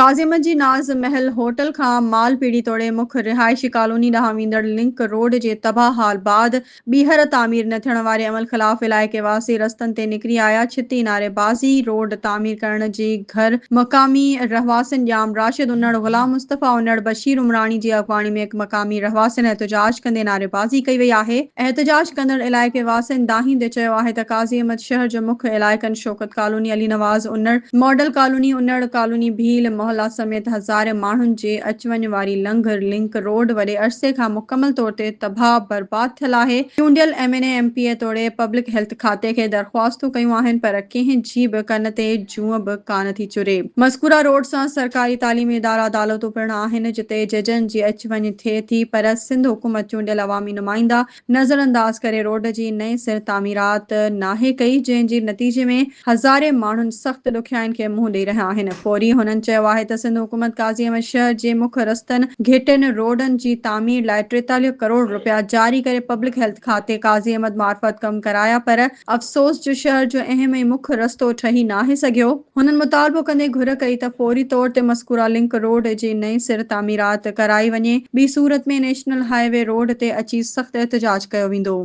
ڪاظم جي ناز محل هوٽل کان مال پيڙهي توڙي مک رهائشي ڪالوني ڏانهن ويندڙ لنڪ روڊ جي تباهه حال بعد ٻيهر تعمير نه ٿيڻ واري عمل خلاف علائقي واسي رستن تي نڪري آيا، ڇتي نعريبازي، روڊ تعمير ڪرڻ جي گهر مقامي رهواسين ڄام راشد انڙ، غلام مصطفيٰ انڙ، بشير عمراڻي جي اڳواڻي ۾ مقامي رهواسين احتجاج ڪندي نعريبازي ڪئي وئي آهي. احتجاج ڪندڙ علائقي واسين دانهيندي چيو آهي ته قاضي احمد شهر جو مک علائقن Shaukat colony, Ali Nawaz Unar, model colony, Unar colony, Bheel محلا سميت هزارين ماڻهن جي اچ وڃ واري لنگهه لنڪ روڊ وڏي عرصي کان مڪمل طور تي تباهه برباد ٿيل آهي، چونڊيل M N A, M P A توڙي پبلڪ هيلٿ کاتي کي درخواستون ڪيون آهن پر ڪنهن جي به ڪن تي جونء به ڪانه ٿي چري. مذڪوره روڊ سان سرڪاري تعليمي ادارا عدالتون پڻ آهن جتي ججن جي اچ وڃ ٿئي ٿي پر سنڌ حڪومت چونڊيل عوامي نمائندا نظرانداز ڪري روڊ جي نئين سر تعميرات ناهي ڪئي جنهن جي نتيجي ۾ هزارين ماڻهن سخت ڏکيائين کي منهن ڏئي رهيا آهن. فوري هنن چيو آهي ته سنڌ حڪومت قاضي احمد شهر جي مک رستن، گهٽين، روڊن جي تعمير لاء 43 ڪروڙ رپيا جاري ڪري پبلڪ هيلٿ کاتي قاضي احمد معرفت ڪم ڪرايا پر افسوس جو شهر جو اهم ۽ مک رستو ٺهي ناهي سگهيو. هنن مطالبو ڪندي گهر ڪئي ته فوري طور تي مذڪوره لنڪ روڊ جي نئين سر تعميرات ڪرائي وڃي، ٻي صورت ۾ نيشنل هاء وي روڊ تي اچي سخت احتجاج ڪيو ويندو.